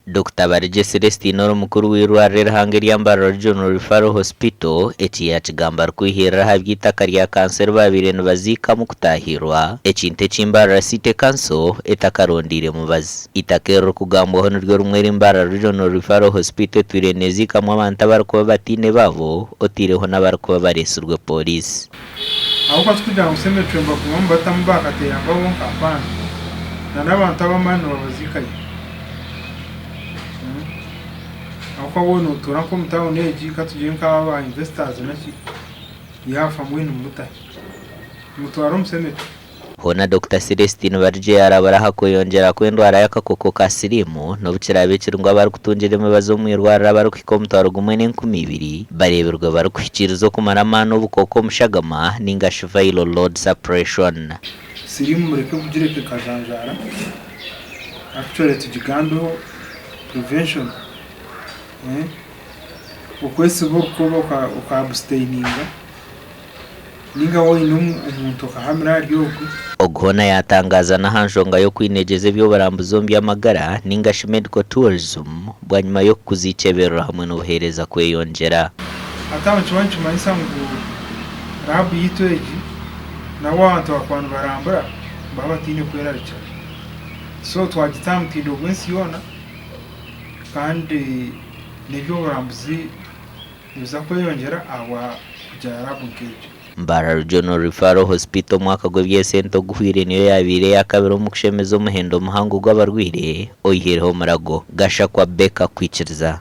Dokita Barigye Celestine ori mukuru w'eirwariro erihango erya Mbarara Regional Referral Hospital, eki yaakigamba arikwihirira aha by'eitaka rya kanso eri baabaire nibaziikamu kutaahirwa, ekintu eki Mbarara City Council etakarondeire mubazi. Eitaka eririkugambwaho niryo rimwe eri Mbarara Regional Referral Hospital etwire neeziikamu abantu abarikuba bataine baabo otaireho n'abarikuba bareetsirwe pooriisi. Ahabw'okuba tikugira ngu cemetery nibaguma nibatamu baakateera nka bonka apaana. Na n'abantu ab'amaani nibabaziikayo. Ahabw'okuba waaba nootuura nk'omu tawuni egi katugire nk'aba ba investors naki, yaafa mbwenu mumutahe? Mumutware omu cemetery. Hoona Dokita Celestine Barigye yaarabura aha kweyongyera kw'endwara y'akakooko ka siriimu n'obu kiraabe kiri ngu abarikutungira emibazi omu irwariro abarikuhika omutwaro gumwe n'enkumi ibiri bareebirwe barikuhikiiriza okumara amaani obukooko omu shagama ninga shi viral load suppression. Siriimu mureke kugireka ekajanjaara, actually tugigambeho prevention, okwesiba orukoba oka abstaininga. Ninga waaba oine omuntu okahamira ahari ogwo. Ogu hoona yaatangaaza n'aha nshonga y'okwinegyeza eby'oburambuzi omu by'amagara ninga shi medical tourism bwanyima y'okukuza eiceberero hamwe n'obuheereza kweyongyera. Hati aho nikiba nikimanyisa ngu raabu yaitu egi nabo abantu abakuba nibarambura nibaba bataine kwerarikira. So twagita aha mutindo gw'ensi yoona kandi n'eby'oburambuzi Nibiza kweyongyera ahabwa kugira laabu nk'egyo. Mbarara Regional Referral Hospital omwaka gw'eby'esente oguhweire niyo yaabaire eya kabiri omu kushemeza omuhendo muhango gw'abarwaire oyihireho Murago. Gashakwa Baker kwikiriza.